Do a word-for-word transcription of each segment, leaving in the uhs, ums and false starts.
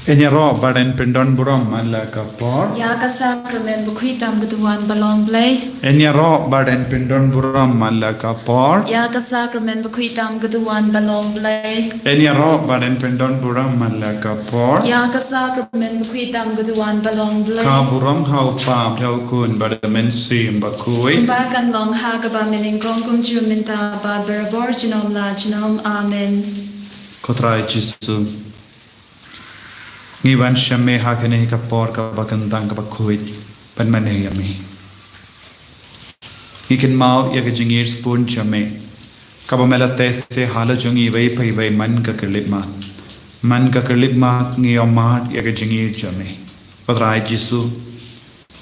Yn ïaroh bad yn pyndon burom man la ka por. Ïa ka sakramen bakhuid tam ka duwan ba long Blei. Yn ïaroh bad yn pyndon burom man la ka por. Ïa ka sakramen bakhuid tam ka duwan ba long Blei. Yn ïaroh bad yn pyndon burom man la ka por. Ïa ka sakramen bakhuid tam ka duwan ba long Blei. Ka burom ha u Kpa, ha u Khun bad ha u Mynsiem Bakhuid. Kumba kan long ha kaba mynnyngkong, kumjuh mynta bad barabor junom la junom. Amen. Ko Trai Jisu, ngi wan sha me ha kane ka por kaba kyntang kaba khuid ban mane ïa me. Ngi kynmaw ïa ka jingïaid sbun jong me kaba me la teh seh ha la jong ngi iwei pa iwei man ka khyllipmat. Man ka khyllipmat ngi ïohmad ïa ka jingïaid jong me. Ko Trai Jisu,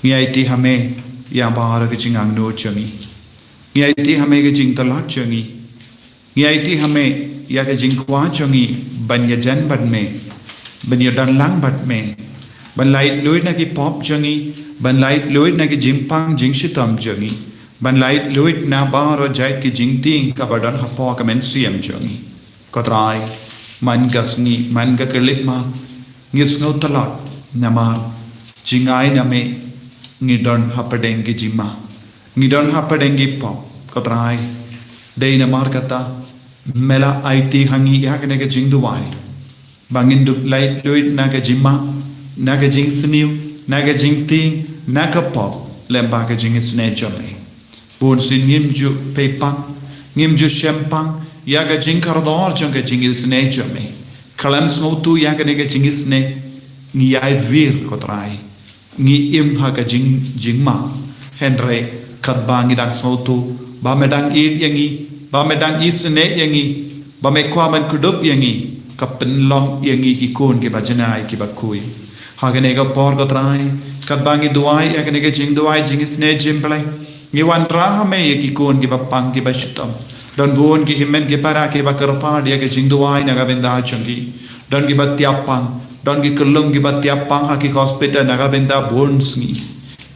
ngi aiti ha me ïa baroh ka jingangnud jong ngi. Ngi aiti ha me ka jingtlot jong ngi. Ngi aiti ha me ïa ka jingkwah jong ngi ban ïajan bad me, ban ïadon lang bad me, ban lait luid na ki pop jong ngi, ban lait luid na ki jingpang jingshitom jong ngi, ban lait luid na baroh jait ki jingtieng kaba don hapoh ka mynsiem jong ngi. Ko Trai, man ka sngi, man ka khyllipmat, ngi sngew tlot namar jingai na me ngi don hapdeng ki jingma, ngi don hapdeng ki pop. Ko Trai, dei namar kata me la aiti ha ngi ïa kane ka jingduwai ba ngin dup lait luid na ka jingma, na ka jingsniew, na ka jingtieng, na ka pop lem bad ka jingisynei jong me. Bunsien ngim ju pei pang, ngim ju shem pang ïa ka jingkordor jong ka jingisynei jong me. Khlem sngewthuh ïa kane ka jingisynei ngi ïai wir, Ko Trai. Ngi im ha ka jing, jingma. Hynrei katba ngi dang sngewthuh ba me dang ïeit ïa ngi, ba me dang isynei ïa ngi, ba me kwah ban kdup ïa ngi, ka pynlong ïa ngi ki khun kiba janai kiba khuid. Ha kane ka por, Ko Trai, katba ngi duwai ïa kane ka jingduwai jingisynei jong U Blei, ngi wanrah ha me ïa ki khun kiba pang kiba shitom. Don bun ki hynmen ki para kiba kyrpad ïa ka jingduwai na ka bynta jong ki. Don kiba tiap pang, don ki khyllung kiba tiap pang ha ki hospital na ka bynta bun sngi.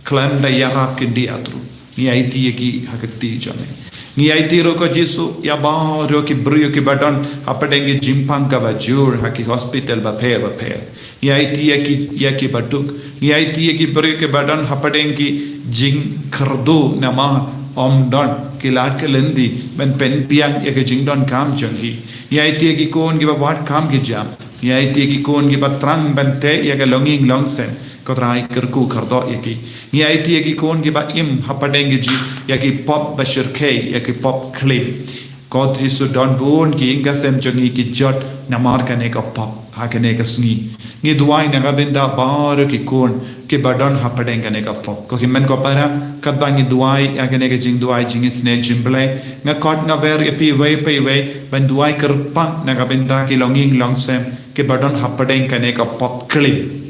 Khlem da ïarap kin die, Trai. Ngi aiti ïa ki ha ka kti jong me. Ngi aiti ruh, Ko Jisu, ïa baroh ki briew kiba don hapdeng ki jingpang kaba jur ha ki hospital bapher bapher. Ngi aiti ïa ki, ïa kiba duk. Ngi aiti ïa ki briew kiba don hapdeng ki jingkyrduh namar ym don ki lad ki lynti ban pynbiang ïa ka jingdonkam jong ki. Ngi aiti ïa ki khun kiba wad kam ki jam. Ngi aiti ïa ki khun kiba thrang ban teh ïa ka longïing longsem. Ko Trai, kyrkhu kyrdoh ïa ki. Ngi aiti ïa ki khun kiba im hapdeng ki jing, ïa ki pop ba shyrkhei, ïa ki pop klim. Ko Jisu, don bun ki ïing ki sem jong ngi ki jot namar kane ka pop ha kane ka sngi. Ngi duwai na ka bynta baroh ki khun kiba don hapdeng kane ka pop. Ko hynmen ko para, katba ngi duwai ïa kane ka jingduwai jingisynei jong U Blei, nga khot nga wer ïa phi iwei pa iwei ban duwai kyrpang na ka bynta ki longïing longsem kiba don hapdeng kane ka pop klim.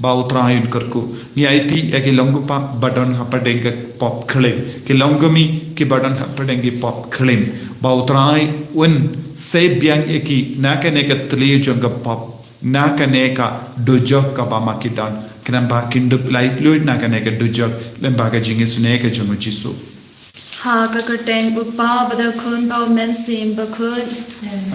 Ba U Trai un kyrkhu. Ngi aiti ïa ki long kpa ba don hapdeng ka pop klim, ki long kmie kiba don hapdeng ki pop klim. Ba U Trai un sei biang ïa ki na kane ka tlieh jong ka pop, na kane ka dujok kaba ma ki don, khnang ba kin dup lait luid na kane ka dujok lem bad ka jingisynei ka jong U Jisu. Ha ka kyrteng U Kpa bad U Khun bad U Mynsiem Bakhuid.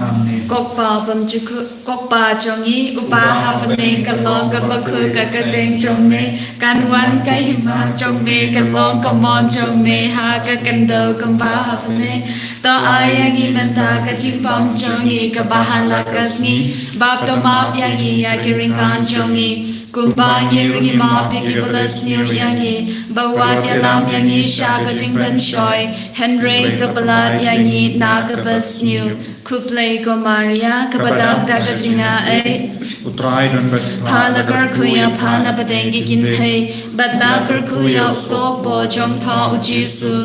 Amen. Ko Kpa bymjukut, ko Kpa jong ngi, uba ha bneng, ka long kaba khuid ka kyrteng jong me, kan wan ka hima jong me, ka long ka mon jong me ha ka khyndew kumba ha bneng. To ai ïa ngi mynta ka jingbam jong ngi kaba ha la ka sngi, bad to map ïa ngi ïa ki ryngkat jong ngi, kumba ngi ruh ngi map ïa kiba la sniew ïa ngi, bad wat ïalam ïa ngi sha ka jingpynshoi, hynrei to pynlait ïa ngi na kaba sniew. Khublei ko Maria, kaba dap da ka jingaiei. U Trai don bad pha. Pha la kyrkhu ïa pha na pdeng ki kynthei, bad la kyrkhu ïa u sohbor jong pha U Jisu.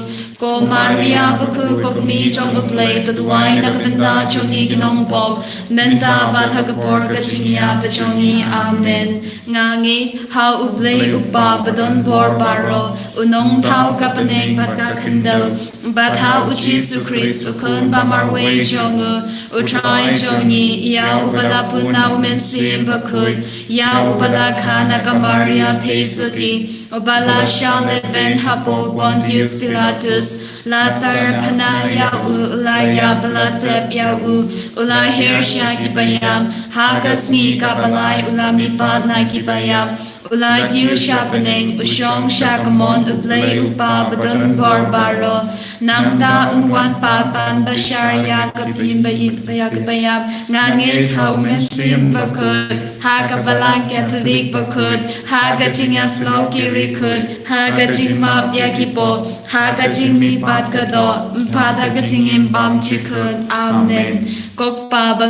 Ko Maria bakhuid, ko kmie jong U Blei, to duwai na ka bynta jong ngi ki nongpop, mynta bad ha ka por ka jingïap jong ngi. Amen. Nga ngeit ha U Blei U Kpa badonbor baroh, U Nongthaw ka bneng bad ka khyndew, bad ha U Jisu Khrist U Khun ba marwei jong U, U Trai jong ngi, ïa uba la pun na U Mynsiem Bakhuid, ïa uba la kha na ka Maria Theisotti, Uba la shah lehbeiñ hapoh Pontius Pilatus, la syrphna ïa u, u la ïap bad la tep ïa u, u la hiar sha ki baïap, ha ka sngi kaba lai u la mihpat na ki baïap, u la kiew sha bneng, u shong sha kamon U Blei U Kpa badonbor baroh. Nangta un wan pat ban bishar ïa ka baïap, ïa ka baïap. Nga ngeit ha U Mynsiem Bakhuid, ha ka Balang Katholik bakhuid, ha ka jingïasyllok ki riewkhuid, ha ka jingmap ïa ki pop, ha ka jingmihpat ka doh, bad ha ka jingim bymjukut. Amen. Ko Kpa ba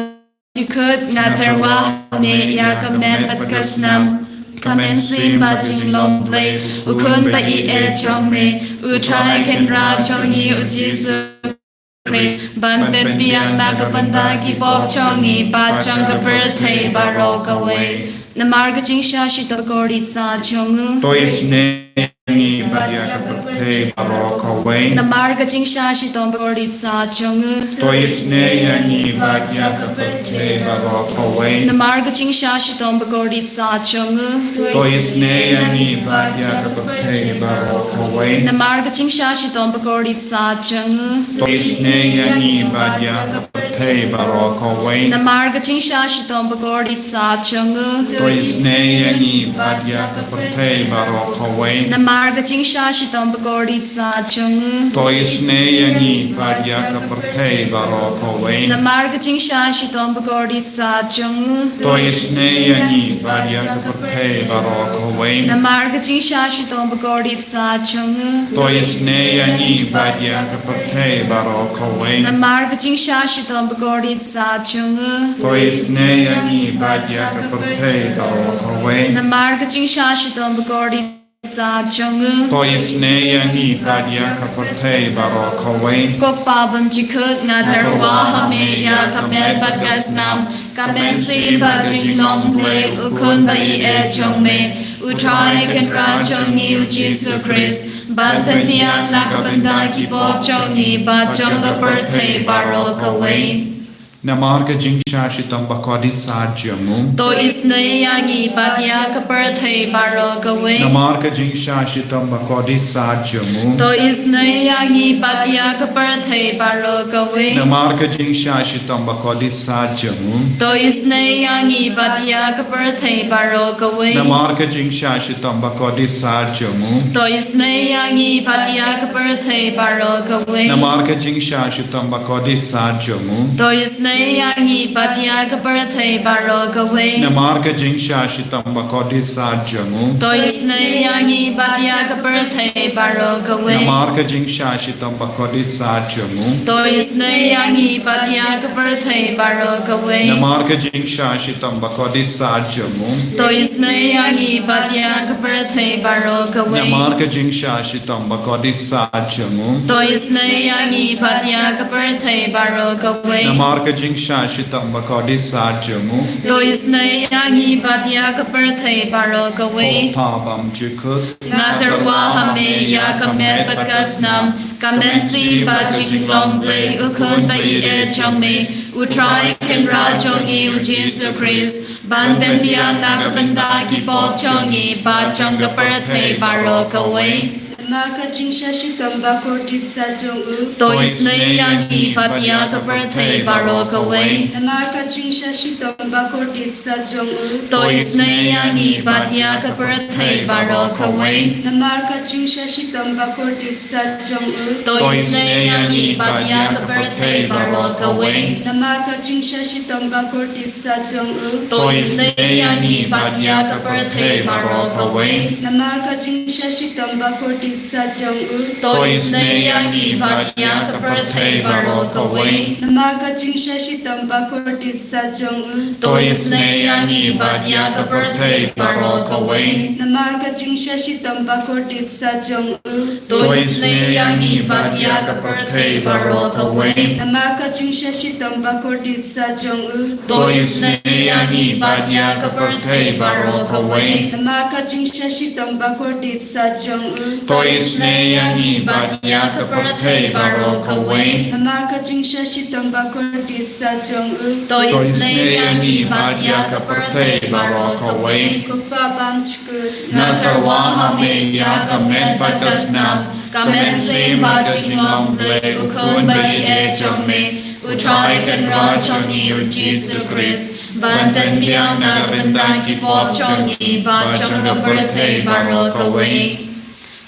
jukut, nga tyrwa ha me ïa ka met bad ka snam, ka mynsiem bad jinglong Blei, U Khun ba ïeit jong me, U Trai Kynrad jong ngi U Jisu Khrist, ban pynbiang na ka bynta ki pop jong ngi bad jong ka pyrthei baroh kawei. Namar ka jingshah shitom bakordit sah jong u. To isynei ïa ngi bad ïa ka pyrthei baroh kawei. Namar ka jingshah shitom bakordit sah jong u. To isynei ïa ngi bad ïa ka pyrthei baroh kawei. Namar ka jingshah shitom bakordit sah jong u. To isynei ïa ngi bad ïa ka pyrthei baroh kawei. Namar ka jingshah shitom bakordit sah jong u. To isynei ïa ngi bad ïa ka pyrthei baroh kawei. Namar ka jingshah shitom bakordit sah jong u. To isynei ïa ngi bad ïa ka pyrthei baroh kawei. Namar ka jingshah shitom bakordit sah jong u. To isynei ïa ngi bad ïa ka pyrthei baroh kawei. Namar ka jingshah shitom bakordit sah jong u. To isynei ïa ngi bad ïa ka pyrthei baroh kawei. Namar ka jingshah shitom bakordit sah jong u. To isynei ïa ngi bad ïa ka pyrthei baroh kawei. Namar ka jingshah shitom bakordit sah jong u. To isynei ïa ngi bad ïa ka pyrthei baroh kawei. Namar ka jingshah shitom bakordit sah jong u. To isynei ïa ngi bad ïa ka pyrthei baroh kawei. Ko Kpa bymjukut, nga tyrwa ha me ïa ka met bad ka snam, ka mynsiem bad jinglong Blei, U Khun ba ïeit jong me, U Trai Kynrad jong ngi U Jisu Khrist, ban pynbiang na ka bynta ki pop jong ngi bad jong ka pyrthei baroh kawei. Namar ka jingshah shitom bakordit sah jong u. To isynei ïa ngi bad ïa ka pyrthei baroh kawei. Namar ka jingshah shitom bakordit sah jong u. To isynei ïa ngi bad ïa ka pyrthei baroh kawei. Namar ka jingshah shitom bakordit sah jong u. To isynei ïa ngi bad ïa ka pyrthei baroh kawei. Namar ka jingshah shitom bakordit sah jong u. To isynei ïa ngi bad ïa ka pyrthei baroh kawei. Namar ka jingshah shitom bakordit sah jong u. To isynei ïa ngi bad ïa ka pyrthei baroh kawei. Namar ka jingshah shitom bakordit sah jong u. To isynei ïa ngi bad ïa ka pyrthei baroh kawei. Namar ka jingshah shitom bakordit sah jong u. To isynei ïa ngi bad ïa ka pyrthei baroh kawei. Namar ka jingshah shitom bakordit sah jong u. To isynei ïa ngi bad ïa ka pyrthei baroh kawei. Namar ka jingshah shitom bakordit sah jong u. To isynei ïa ngi bad ïa ka pyrthei baroh kawei. Namar ka jingshah shitom bakordit sah jong u. To isynei ïa ngi bad ïa ka pyrthei baroh kawei. Ko Kpa bymjukut. Nga tyrwa ha me ïa ka met bad ka snam, ka mynsiem bad jinglong Blei, U Khun ba ïeit jong me, U Trai Kynrad jong ngi U Jisu Khrist, ban pynbiang na ka bynta ki pop jong ngi bad jong ka pyrthei baroh kawei. Namar ka jingshah shitom bakordit sah jong u. To isynei ïa ngi bad ïa ka pyrthei baroh kawei. Namar ka jingshah shitom bakordit sah jong u. To isynei ïa ngi bad ïa ka pyrthei baroh kawei. Namar ka jingshah shitom bakordit sah jong u. To isynei ïa ngi bad ïa ka pyrthei baroh kawei. Namar ka jingshah shitom bakordit sah jong u. To isynei ïa ngi bad ïa ka pyrthei baroh kawei. Namar ka jingshah shitom bakordit sah jong u. To isynei ïa ngi bad ïa ka pyrthei baroh kawei. Namar ka jingshah shitom bakordit sah jong u. To isynei ïa ngi bad ïa ka pyrthei baroh kawei. Namar ka jingshah shitom bakordit sah jong u. To isynei ïa ngi bad ïa ka pyrthei baroh kawei. Namar ka jingshah shitom bakordit sah jong u. To isynei ïa ngi bad ïa ka pyrthei baroh kawei. Namar ka jingshah shitom bakordit sah jong u. To isynei ïa ngi bad ïa ka pyrthei baroh kawei. Namar ka jingshah shitom bakordit sat jong u. To isynei ïa ngi bad ïa ka pyrthei baroh kawei. Ko Kpa bymjukut. Nga tyrwa ha me ïa ka met bad ka snam, ka mynsiem bad ka jinglong Blei u Khun ba ïeit jong me, U Trai Kynrad jong ngi U Jisu Khrist, ban pynbiang na ka bynta ki pop jong ngi bad jong ka pyrthei baroh kawei.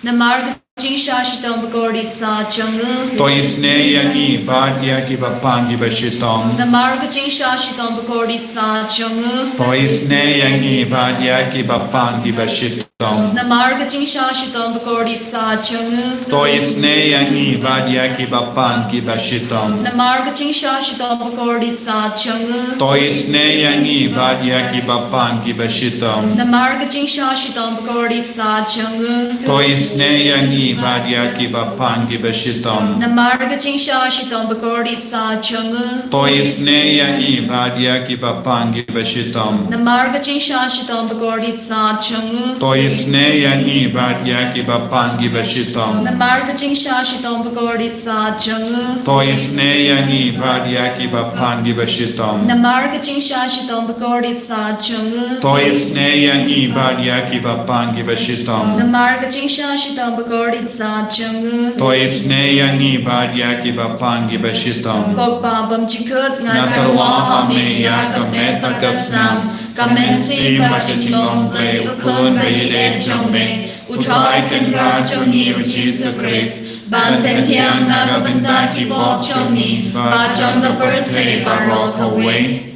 Namar ka jingshah shitom bakordit sat jong u. To isynei ïa ngi bad ïa kiba pang kiba shitom. Namar ka jingshah shitom bakordit sat jong u. To isynei ïa ngi bad ïa kiba pang kiba shitom. Namar ka jingshah shitom bakordit sat jong u. To isynei ïa ngi bad ïa kiba pang kiba shitom. Namar ka jingshah shitom bakordit sat jong u. To isynei ïa ngi bad ïa kiba pang kiba shitom. Namar ka jingshah shitom bakordit sat jong u. To isynei ïa ngi bad ïa kiba pang kiba shitom. Namar ka jingshah shitom bakordit sat jong u. To isynei ïa ngi bad ïa kiba pang kiba shitom. Namar ka jingshah shitom bakordit sat jong u. To isynei ïa ngi bad ïa kiba pang kiba shitom. Namar ka jingshah shitom bakordit sat jong u. To isynei ïa ngi bad ïa kiba pang kiba shitom. Namar ka jingshah shitom bakordit sat jong u. To isynei ïa ngi bad ïa kiba pang kiba shitom. Namar ka jingshah shitom bakordit sat jong u. To isynei ïa ngi bad ïa kiba pang kiba shitom. Ko Kpa bymjukut, nga tyrwa ha me ïa ka met bad ka snam, ka mynsiem bad ka jinglong Blei u Khun ba ïeit jong me, U Trai Kynrad jong ngi U Jisu Khrist, ban pynbiang na ka bynta ki pop jong ngi bad jong ka pyrthei baroh kawei.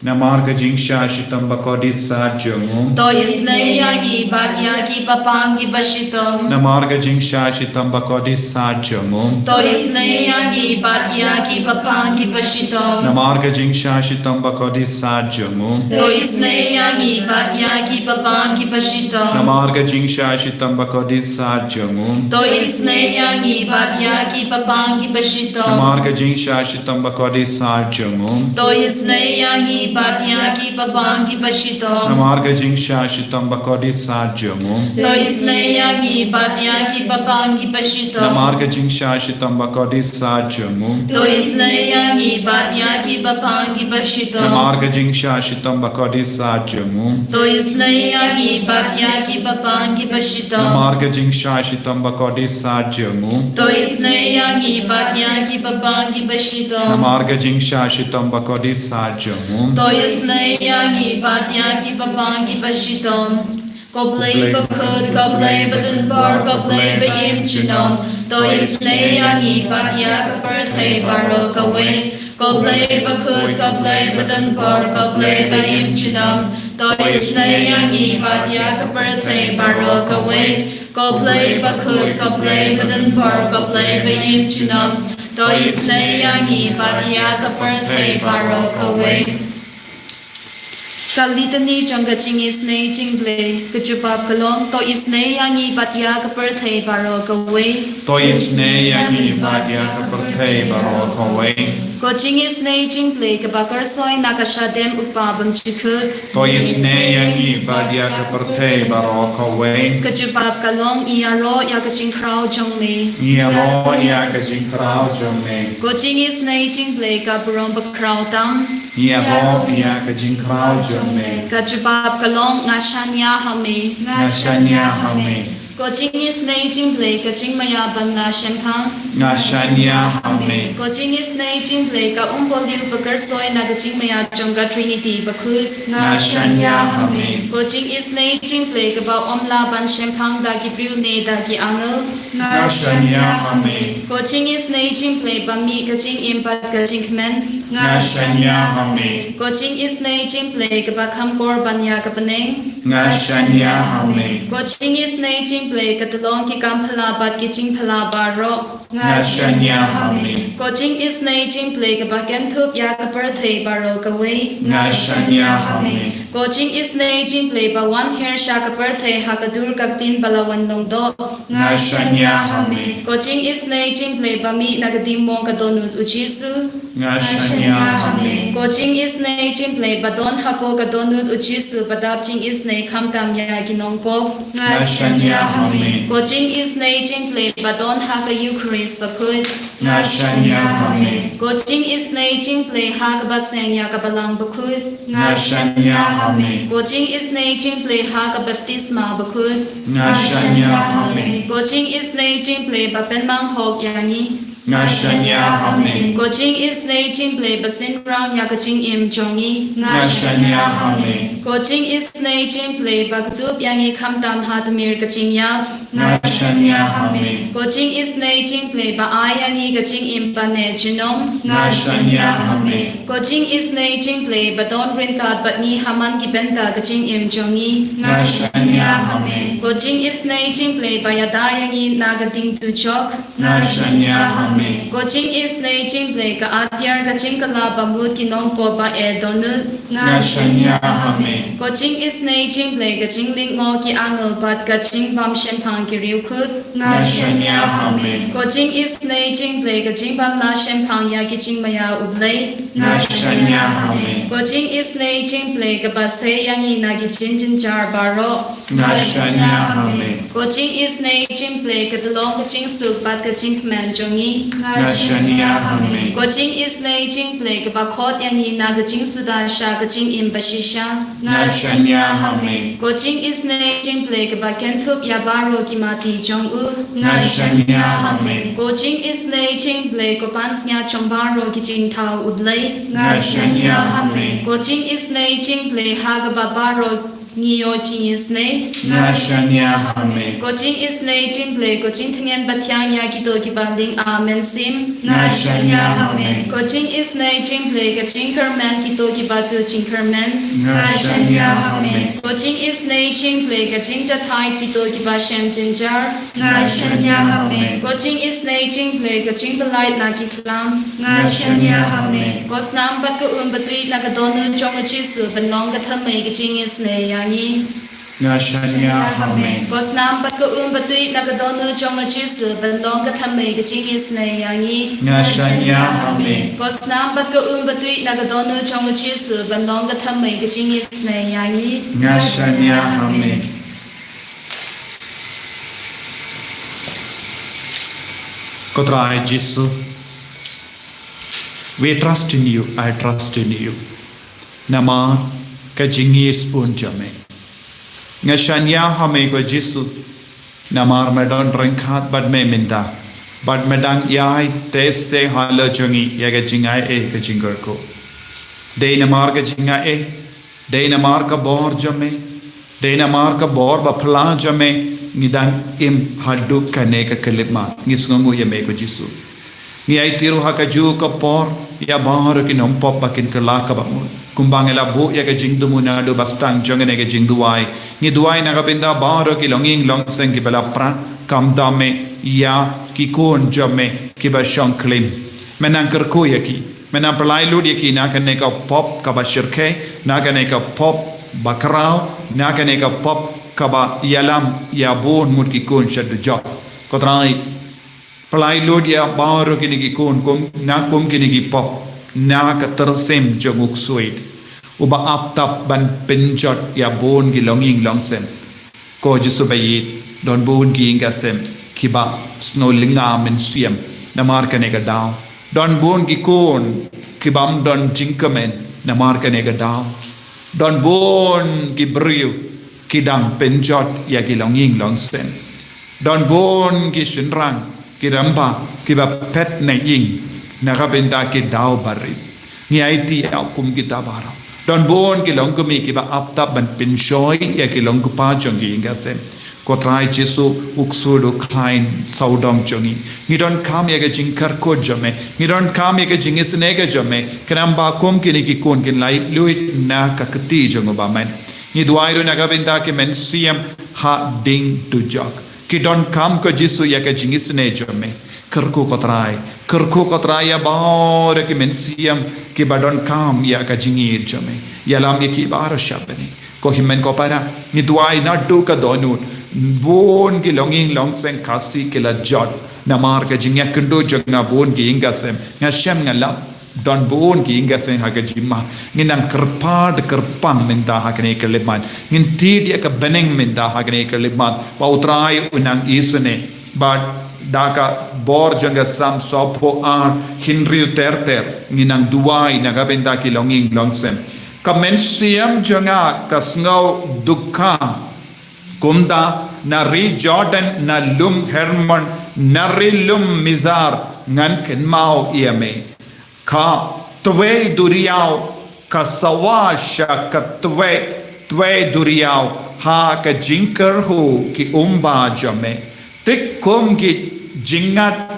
Namar ka jingshah shitom bakordit sat jong u. To isynei ïa ngi bad ïa kiba pang kiba shitom. Namar ka jingshah shitom bakordit sat jong u. To isynei ïa ngi bad ïa kiba pang kiba shitom. Namar ka jingshah shitom bakordit sat jong u. To isynei ïa ngi bad ïa kiba pang kiba shitom. Namar ka jingshah shitom bakordit sat jong u. To isynei ïa ngi bad ïa kiba pang kiba shitom. Namar ka jingshah shitom bakordit sat jong u. To isynei ïa ngi bad ïa kiba pang kiba shitom. Namar ka jingshah shitom bakordit sat jong u. To isynei ïa ngi bad ïa kiba pang kiba shitom. Namar ka jingshah shitom bakordit sat jong u. To isynei ïa ngi bad ïa kiba pang kiba shitom. Namar ka jingshah shitom bakordit sat jong u. To isynei ïa ngi bad ïa kiba pang kiba shitom. Namar ka jingshah shitom bakordit sat jong u. To isynei ïa ngi bad ïa kiba pang kiba shitom. Namar ka jingshah shitom bakordit sat jong u. To isynei ïa ngi bad ïa kiba pang kiba shitom. Ko Blei bakhuid, ko Blei badonbor, ko Blei ba im junom, to isynei ïa ngi bad ïa ka pyrthei baroh kawei. Ko Blei bakhuid, ko Blei badonbor, ko Blei ba im junom, to isynei ïa ngi bad ïa ka pyrthei baroh kawei. Ko Blei bakhuid, ko Blei badonbor, ko Blei ba im junom, to isynei ïa ngi bad ïa ka pyrthei baroh kawei. Ka Litany jong ka jingisynei jong U Blei. Ka jubab ka long, to isynei ïa ngi bad ïa ka pyrthei baroh kawei. To isynei ïa ngi bad ïa ka pyrthei baroh kawei. Ka jingisynei jong U Blei kaba kyrsoi na ka shadem U Kpa bymjukut. To isynei ïa ngi bad ïa ka pyrthei baroh kawei. Ka jubab ka long, ngi ïaroh ïa ka jingkhraw jong me. Ngi ïaroh ïa ka jingkhraw jong me. Ka jingisynei jong U Blei ka burom bakhraw tam. Ngi ïaroh ïa ka jingkhraw jong me. Ka jubab ka long, nga shaniah ha me. Nga shaniah ha me. Ka jingisynei jong U Blei ka jingmaïa ban la shemphang. Nga shaniah ha me. Ka jingisynei jong U Blei ka umpohliew ba kyrsoi na ka jingmaïa jong ka Trinity bakhuid. Nga shaniah ha me. Ka jingisynei jong U Blei kaba ym lah ban shemphang da ki briew ne da ki angel. Nga shaniah ha me. Ka jingisynei jong U Blei ba mih ka jingim bad ka jingkmen. Nga shaniah ha me. Ka jingisynei jong U Blei kaba kham kor ban ïa ka bneng. Nga shaniah ha me. Ka jingisynei jong U Blei ka tyllong ki kam phylla bad ki jingphylla baroh. Nga shaniah ha me. Ka jingisynei jong U Blei kaba kynthup ïa ka pyrthei baroh kawei. Nga shaniah ha me. Ka jingisynei jong U Blei ba wan her sha ka pyrthei ha ka dur ka ktien ba la wan long doh. Nga shaniah ha me. Ka jingisynei jong U Blei ba mih na ka diengmong ka dohnud U Jisu. Nga shaniah ha me. Ka Ko jingisynei jingpyllait ba don hapoh ka dohnud u Jisu ba dap jingisynei khamtam ïa ki nongpop. Nga shaniah ha me. Ko jingisynei jingpyllait ba don ha ka Eukharist bakut. Nga shaniah ha me. Ko jingisynei jingpyllait ha kaba seng ïa ka Balang bakut. Nga shaniah ha me. Ko jingisynei jingpyllait ha ka baptisma bakut. Nga shaniah ha me. Ko jingisynei jingpyllait ba pynmang hok ïa ngi. Nga shaniah ha me. Ko jingisynei jingpyllait ba synrang ïa ka jingim jong ngi. Nga shaniah ha me. Ko jingisynei jingpyllait ba kdup ïa ngi khamtam ha tmier ka jingïap. Nga shaniah ha me. Ko jingisynei jingpyllait ba ai ïa ngi ka jingim ba neh junom. Nga shaniah ha me. Ko jingisynei jingpyllait ba don ryngkat bad ngi ha man ki bynta ka jingim jong ngi. Nga shaniah ha me. Ko jingisynei jingpyllait ba ïada ïa ngi na ka ding dujok. Nga shaniah ha me. Ko jingisynei jingpyllait ka atiar ka jingkylla ba mut ki nongpop ba eh dohnud. Nga shaniah ha me. Ko jingisynei jingpyllait ka jinglyngngoh ki angel bad ka jingbym shemphang ki riewkhuid. Nga shaniah ha me. Ko jingisynei jingpyllait ka jingbym la shemphang ïa ki jingmaïa U Blei. Nga shaniah ha me. Ko jingisynei jingpyllait kaba sei ïa ngi na ki jingjynjar baroh. Nga shaniah ha me. Ko jingisynei jingpyllait ka tyllong ka jingsuk bad ka jingkmen jong ngi. Nga shaniah ha me. Ko jingisynei jingpyllait kaba khot ïa ngi na ka jingsuda sha ka jingim bashisha. Nga shaniah ha me. Ko jingisynei jingpyllait kaba kynthup ïa baroh ki mati jong u. Nga shaniah ha me. Ko jingisynei jingpyllait ko pansngiat jong baroh ki jingthaw U Blei. Nga shaniah ha me. Ko jingisynei jingpyllait ha kaba baroh ngi ïoh jingisynei. Nga shaniah ha me. Ko jingisynei jingpyllait ko jingtngen ba thiang ïa kito kiba lyngba mynsiem. Nga shaniah ha me. Ko jingisynei jingpyllait ka jingkyrmen kito kiba tu jingkyrmen. Nga shaniah ha me. Ko jingisynei jingpyllait ka jingjahthait kito kiba shem jynjar. Nga shaniah ha me. Ko jingisynei jingpyllait ka jingpyllait na ki khlam. Nga shaniah ha me. Ko snam bad ka um batwit na ka dohnud jong u Jisu ban long ka thymmei ka jingisynei ïa ngi. Nga shaniah ha me. Ko snam bad ka um batwit na ka dohnud jong u Jisu ban long ka thymmei ka jingisynei ïa ngi. Nga shaniah ha me. Ko snam bad ka um batwit na ka dohnud jong u Jisu ban long ka thymmei ka jingisynei ïa ngi. Nga shaniah ha me. Ko Trai Jisu, we trust in you, I trust in you. Namar ka jingïeit bun jong me. Nga shaniah ha me ko Jisu. Namar me don ryngkat bad me mynta. Bad me dang ïai test halor jong ngi ïa ka jingai eh ka jingkyrkhu. Dei namar ka jingai eh. Dei namar ka bor jong me. Dei namar ka bor ba phylla jong me ngi dang im haduh kane ka khyllipmat. Ngi sngewnguh ïa me ko Jisu. Ngi aiti ruh ha kajuh ka por ïa baroh ki nongpop ba kin kylla kaba mut. Kumba ngi la buh ïa ka jingthmu naduh ba sdang jong kane ka jingduwai. Ngi duwai na ka bynta baroh ki longïing longseng kiba la pra. Khamtam me ïa ki khun jong me kiba shong klim. Me nang kyrkhu ïa ki. Me nang pynlait lut ïa ki na kane ka pop kaba shyrkhei, na kane ka pop ba khraw, na kane ka pop kaba ïalam ïa bun ngut ki khun sha dujok. Ko Trai, pynlait lut ïa baroh kine ki khun kum, na kum kine ki pop, na ka tyrsim jong u ksuid. Uba ap tap ban pynjot ïa bun ki longïing longsem. Ko Jisu ba ïeit, don bun ki ïing ki sem kiba sngew lynga mynsiem namar kane ka daw. Don bun ki khun kibym don jingkmen namar kane ka daw. Don bun ki briew ki dang pynjot ïa ki longïing longsem. Don bun ki shynrang ki rangbah kiba phet na ïing na ka bynta ki daw barit. Ngi aiti ïa kum kita baroh. Don bun ki longkmie kiba ap tap ban pynshoi ïa ki longkpa jong ki ïing ki sem. Ko Trai Jisu, u ksuid u khlaiñ sawdong jong ngi. Ngi donkam ïa ka jingkyrkhu jong me. Ngi donkam ïa ka jingisynei ka jong me. Khnang ba kum kine ki khun kin lait luid na ka kti jong u bymman. Ngi duwai ruh na ka bynta ki mynsiem ha ding dujok. Ki donkam ko Jisu ïa ka jingisynei jong me. Kyrkhu ko Trai. Kyrkhu ko Trai ïa baroh ki mynsiem kiba donkam ïa ka jingïeit jong me. Ïalam ïa ki baroh sha bneng. Ko hynmen ko para, ngi duwai naduh ka dohnud. Bun ki longïing longsem Khasi ki la jot namar ka jingïakynduh jong nga, bun ki ïing ki sem. Nga shem nga lap. Don bun ki ïing ki sem ha ka jingma. Ngin nang kyrpad kyrpang mynta ha kane ka khyllipmat. Ngin tied ïa ka bneng mynta ha kane ka khyllipmat. Ba U Trai un nang isynei. Bad da ka bor jong ka Salm sawphew ar, hynriew ter ter. Ngin nang duwai na ka bynta ki longïing longsem. Ka mynsiem jong nga ka sngew dukha. Kumta na ri Jordan, na lum Hermon, na ri lum Mizar, ngan kynmaw ïa me. Ka twe duriaw, ka sawa sha ka twe, twe duriaw, ha ka jingkyrhuh ki umba jong me. Te kum ki jingat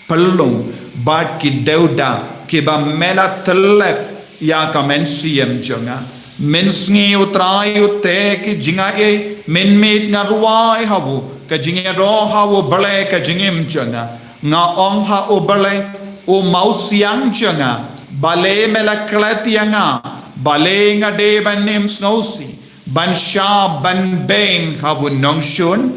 pynlong bad ki dewda kiba me la tyllep ïa ka mynsiem jong nga. Mynsngi U Trai u tei ki jingaiei, mynmiet nga rwai ha u, ka jingïaroh ha U Blei ka jingim jong nga. Nga ong ha U Blei, U Mawsiang jong nga, balei me la klet ïa nga, balei nga dei ban im sngewsih, ban shah ban beiñ ha u nongshun?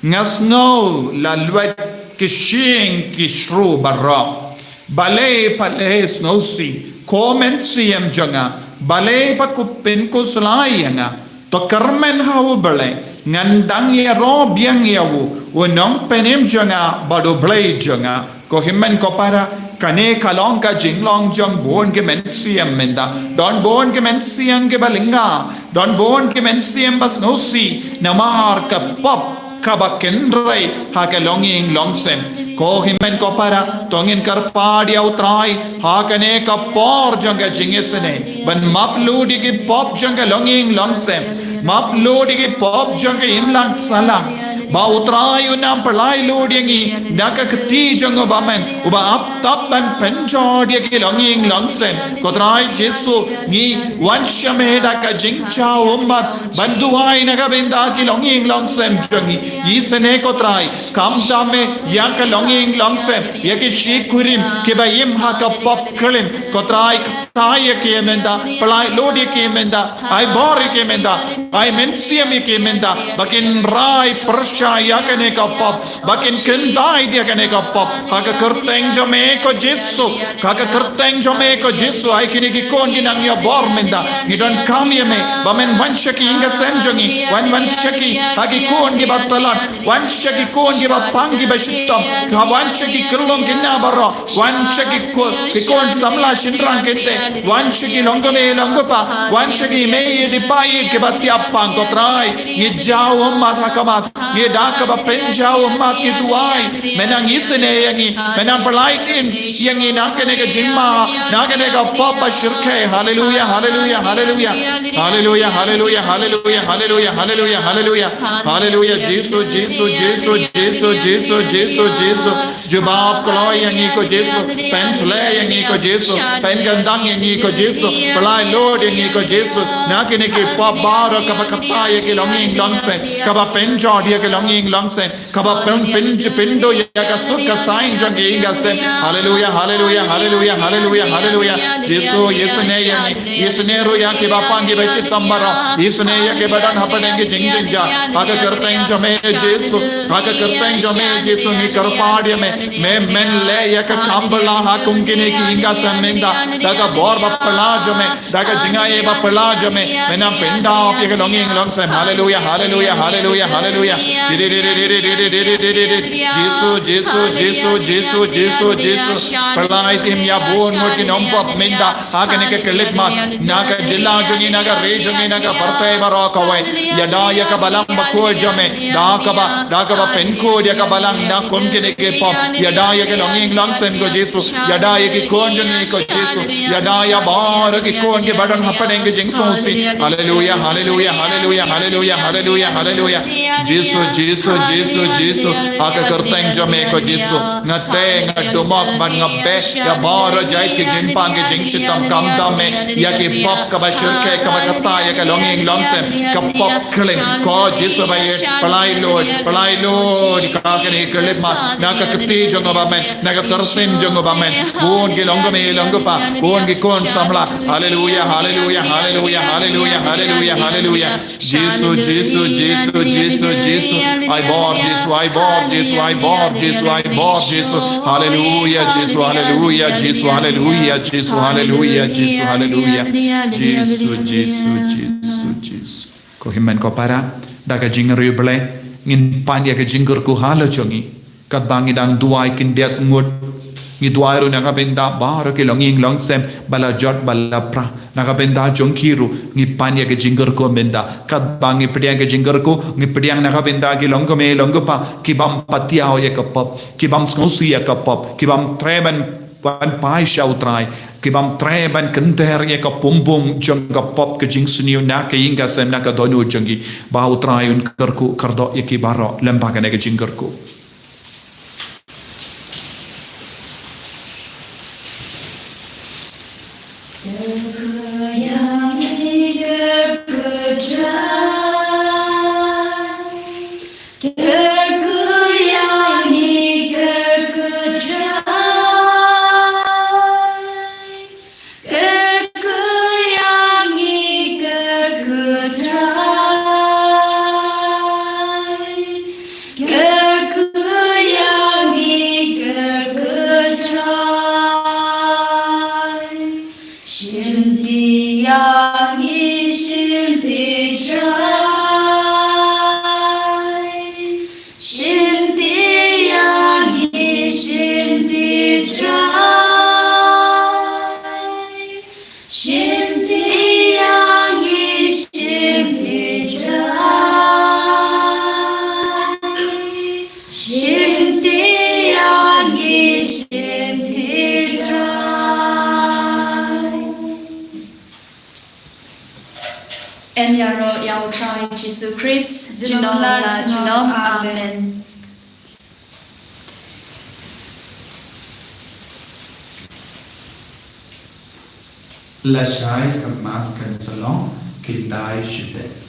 Nga sngew la luid ki shyieng ki shru baroh. Balei pha leh sngewsih, ko mynsiem jong nga, balei pha khuslai ïa nga? To kyrmen ha U Blei, ngan dang ïaroh biang ïa u, u Nongpynim jong nga bad U Blei jong nga. Ko hynmen ko para, kane ka long ka jinglong jong bun ki mynsiem mynta. Don bun ki mynsiem kiba lynga, don bun ki mynsiem ba sngewsih namar ka pop kaba kynrei ha ka longïing longsem. Ko hynmen ko para, to ngin kyrpad ïa U Trai ha kane ka por jong ka jingisynei ban map lut ïa ki pop jong ka longïing longsem, map lut ïa ki pop jong ka imlang sahlang. Ba U Trai un nang pynlait lut ïa ngi da ka kti jong u bymman, uba ap tap ban pynjot ïa ki longïing longsem. Ko Trai Jisu, ngi wan sha me da ka jingjaw ummat ban duwai na ka bynta ki longïing longsem jong ngi. Isynei ko Trai, kham da me ïa ka longïing longsem, ïa ki shikurim kiba im ha ka pop klim. Ko Trai, kata ïa ki mynta, pynlait lut ïa ki mynta, ai bor ïa ki mynta, ai mynsiem ïa ki mynta, ba kin rai pyrshah ïa kane ka pop, ba kin kyntait ïa kane ka pop. Ha ka kyrteng jong me ko Jisu, ha ka kyrteng jong me ko Jisu, ai kine ki khun ki nang ïa bor mynta. Ngi donkam ïa me ba men wan sha ki ïing ki sem jong ngi, wan wan sha ki, ha ki khun kiba tlot, wan sha ki khun kiba pang kiba shitom, ha wan sha ki khyllung khynnah baroh, wan sha ki khun, ki khun samla shynrang kynthei, wan sha ki longkmie longkpa, wan sha ki mei ïeit ki pa ïeit kiba thiah pang ko Trai. Ngi jaw ummat ha khmat, ngi da kaba pynjaw ummat ngi duwai. Me nang isynei ïa ngi, me nang pynlait im ïa ngi na kane ka jingma, na kane ka pop ba shyrkhei. Haleluya, haleluya, haleluya. Haleluya, haleluya, haleluya, haleluya, haleluya, haleluya. Haleluya, Jisu, Jisu, Jisu, Jisu, Jisu, Jisu, Jisu. Jubab kloi ïa ngi ko Jisu, pynshlei ïa ngi ko Jisu, pynkyndang ïa ngi ko Jisu, pynlait lut ïa ngi ko Jisu. Na kine ki pop baroh kaba kata ïa ki longïing longsem, kaba pynjot ïa ki longïing longsem, kaba pyn pyn pynduh ïa ka suk ka saiñ jong ki ïing ki sem. Haleluya, haleluya, haleluya, haleluya, haleluya. Jisu, isynei ïa ngi, isynei ruh ïa kiba pang kiba shitom baroh, isynei ïa kiba don hapdeng ki jingjynjar. Ha ka kyrteng jong me Jisu, ha ka kyrteng jong me Jisu ngi kyrpad ïa me. Me men leh ïa ka kam phylla ha kum kine ki ïing ki sem mynta, da ka bor ba phylla jong me, da ka jingaiei ba phylla jong me, me nang pyndap ïa ka longïing longsem. Haleluya, haleluya, haleluya, haleluya. Jisu, Jisu, Jisu, Jisu, Jisu, Jisu. Pynlait im ïa bun ngut ki nongpop mynta ha kane ka khyllipmat, na ka jylla jong ngi, na ka ri jong ngi, na ka pyrthei baroh kawei. Ïada ïa ka balang bakhuid jong me, da kaba, da kaba pynkhuid ïa ka balang na kum kine ki pop. Ïada ïa ka longïing longsem ko Jisu, ïada ïa ki khun jong ngi ko Jisu, ïada ïa baroh ki khun kiba don hapdeng ki jingsngewsih. Haleluya, haleluya, haleluya, haleluya, haleluya, haleluya. Jisu, Jisu, Jisu, Jisu, ha ka kyrteng jong me ko Jisu. Nga tei, nga dumok bad nga beh ïa baroh jait ki jingpang ki jingshitom, khamtam me ïa ki pop kaba shyrkhei, kaba kata ïa ka longïing longsem, ka pop klim. Ko Jisu ba ïeit, pynlait lut, pynlait lut ïa kane ka khyllipmat na ka kti jong u bymman, na ka tyrsim jong u bymman. Bun ki longkmie longkpa, bun ki Kon samla. Haleluya, haleluya, haleluya, haleluya, haleluya, haleluya. Jisu, Jisu, Jisu, Jisu, Jisu. Ai bor Jisu, ai bor Jisu, ai bor Jisu, ai bor Jisu. Haleluya, Jisu, haleluya, Jisu, haleluya, Jisu, haleluya, Jisu, haleluya. Jisu, Jisu, Jisu, Jisu. Ko hynmen ko para, da ka jingriewblei, ngin pan ïa ka jingkyrkhu ha la jong ngi. Katba ngi dang duwai khyndiat ngut, ngi duwai ruh na ka bynta baroh ki longïing longsem, ba la jot ba la pra. Na ka bynta jong ki ruh, ngi pan ïa ka jingkyrkhu bynta. Katba ngi pdiang ka jingkyrkhu, ngi pdiang na ka bynta ki longkmie longkpa, ki bym pat ïoh ïa ka pop, ki bym sngewsih ïa ka pop, ki bym treh ban ban phai sha U Trai, ki bym treh ban kynter ïa ka pumbung jong ka pop ka jingsniew na ka ïing ka sem na ka dohnud jong ki, ba U Trai un kyrkhu kyrdoh ïa ki baroh lem bad kane ka jingkyrkhu. Kyrkhu ïa ngi, kyrkhu Trai. Kyrkhu ïa ngi, kyrkhu Trai. Kyrkhu ïa ngi, kyrkhu Trai. Shim ti ïa ngi, shim ti Trai. Shim ti ïa ngi, shim ti Trai. Shim ti ïa ngi, shim ti Trai. Shim ti ïa ngi, shim ti Trai. Em ïaroh ïa U Trai Jisu Khrist, junom la junom. Amen. Lashai ka Mass kan sa long, kynthei shiteng.